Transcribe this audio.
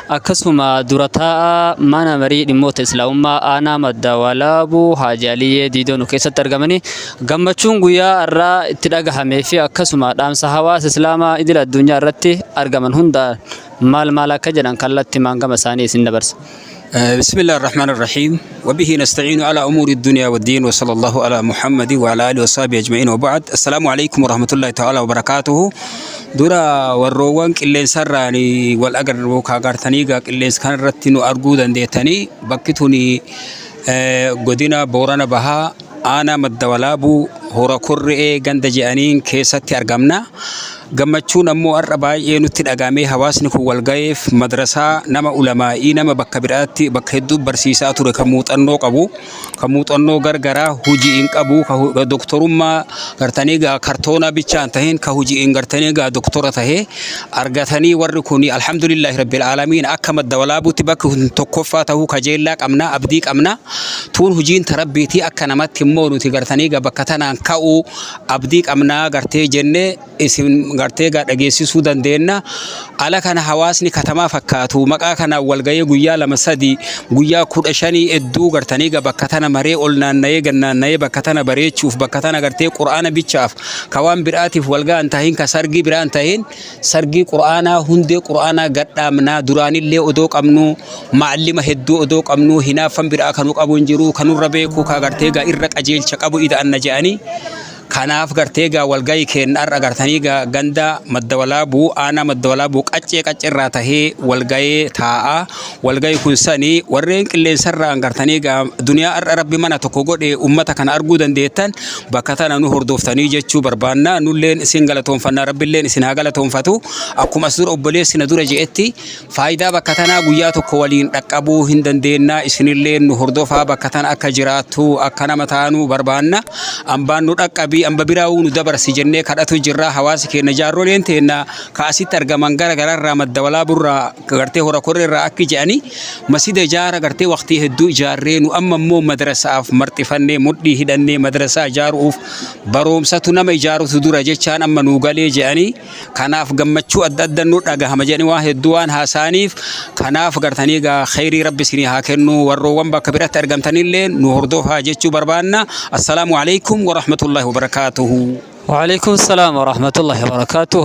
Akkasuma dura taa'aa mana marii dhimmoota Islaamummaa aanaa Madda Walaabuu Haaji Aliyyee Diidoo nu keessatti argamanii gammachuun guyyaa har'aa itti dhagahamee fi akkasuma dhaamsa hawaasa Islaamaa idil addunyaa irratti argaman hunda maal maal akka jedhan kallattimaan gama isaanii isin dabarsa. بسم الله الرحمن الرحيم، وبه نستعين على أمور الدنيا والدين، وصلى الله على محمد وعلى آله وصحبه أجمعين، وبعد، السلام عليكم ورحمة الله تعالى وبركاته. Dura warroowwan qilleensarraan wal agarru kaagartanii gaa qilleensa kanarratti nu arguu dandeettanii, bakki tuni godina Boorana Bahaa, aanaa Madda Walaabuu, Hora Korre'ee ganda je'aniin keessatti argamna. Gammachuun ammoo har'a baay'ee nutti dhagaamee hawaasni kun wal ga'eef madrasaa nama ulamaa'ii, nama bakka biraatti bakka hedduu barsiisaa ture, kan muuxannoo qabu, kan muuxannoo gargaraa hujii hin qabu, kan doktorummaa gartanii gaa kartoonaa bichaan tahin, kan hujii hin gartanii gaa doktora tahee argatanii. Warri kun alhamdulillahi rabbil aalamiin, akka Madda Walaabuutti bakki kun tokkoffaa tahuu kajeellaa qabna, abdii qabna. Tuun hujiin tarabbiitii akka namatti immoo nuti gartanii gaa bakka tanaan ka'uu abdii qabnaa gartee jennee isin gartee gaa dhageessisuu dandeenya. Ala kana hawaasni katamaa fakkaatu maqaa kanaan walgahee guyyaa 2, 3, guyyaa 15 hedduu gartanii gaa bakka tana maree ol naanna'ee gannaanna'ee bakka tana bareechuuf, bakka tana gartee qura'aana bichaaf, ka waan biraatiif walgahan tahin, ka sargii biraan tahin, sargii qura'aanaa hundee qura'aanaa gadhaamnaa. Duraanillee odoo qabnu, maallima hedduu odoo qabnu, hinaaffan biraa kanu qabu hin jiru, kanurra beeku ka gartee gaa irra qajeelcha qabu ida'anna je'anii. Kanaaf gartee gaa walgahii kenna har'a gartanii gaa ganda Madda Walaabuu, aanaa Madda Walaabuu qaccee qacceerraa tahee walgahee taa'a. Walgahii kun sanii warreen qilleensarraan gartanii gaa duniyaa har'a rabbi mana tokko godhe ummata kana arguu dandeettan, bakka tana nu hordoftanii jechuu barbaanna. Nulleen isin galatoonfannaa, rabbilleen isin haa galatoonfatu. Akkuma as dura obboleessi na dura je'etti, faayidaa bakka tanaa guyyaa tokko waliin dhaqqabuu hin dandeenya. Isinillee nu hordofaa, bakka tana akka jiraattu, akka nama taanuu barbaanna. Ambaan nu dhaqqabii, amba biraawuu nu dabarsi jennee kadhatu jirra. Hawaasi keenya, jaarroleen teenna ka asitti argaman gara gararraa, Madda Walaaburraa, gartee Hora Korreerraa akki je'anii, masjida ijaara gartee waqtii hedduu ijaarree, nu amma immoo madrasaaf marxifannee mudhii hidhannee madrasaa ijaaruuf, baroomsatu nama ijaarutu dura jechaan amma nuu galee je'anii. Kanaaf gammachuu adda adda nu dhagahama jedhanii waan hedduu waan haasa'aniif, kanaaf gartanii gaa khayrii rabbi isinii haa kennu. Warroowwan bakka biratti argamtanillee nu hordofaa jechuu barbaanna. Assalaamu alaikum warahmatullahi wabarakaatuhu. وعليكم السلام ورحمة الله وبركاته.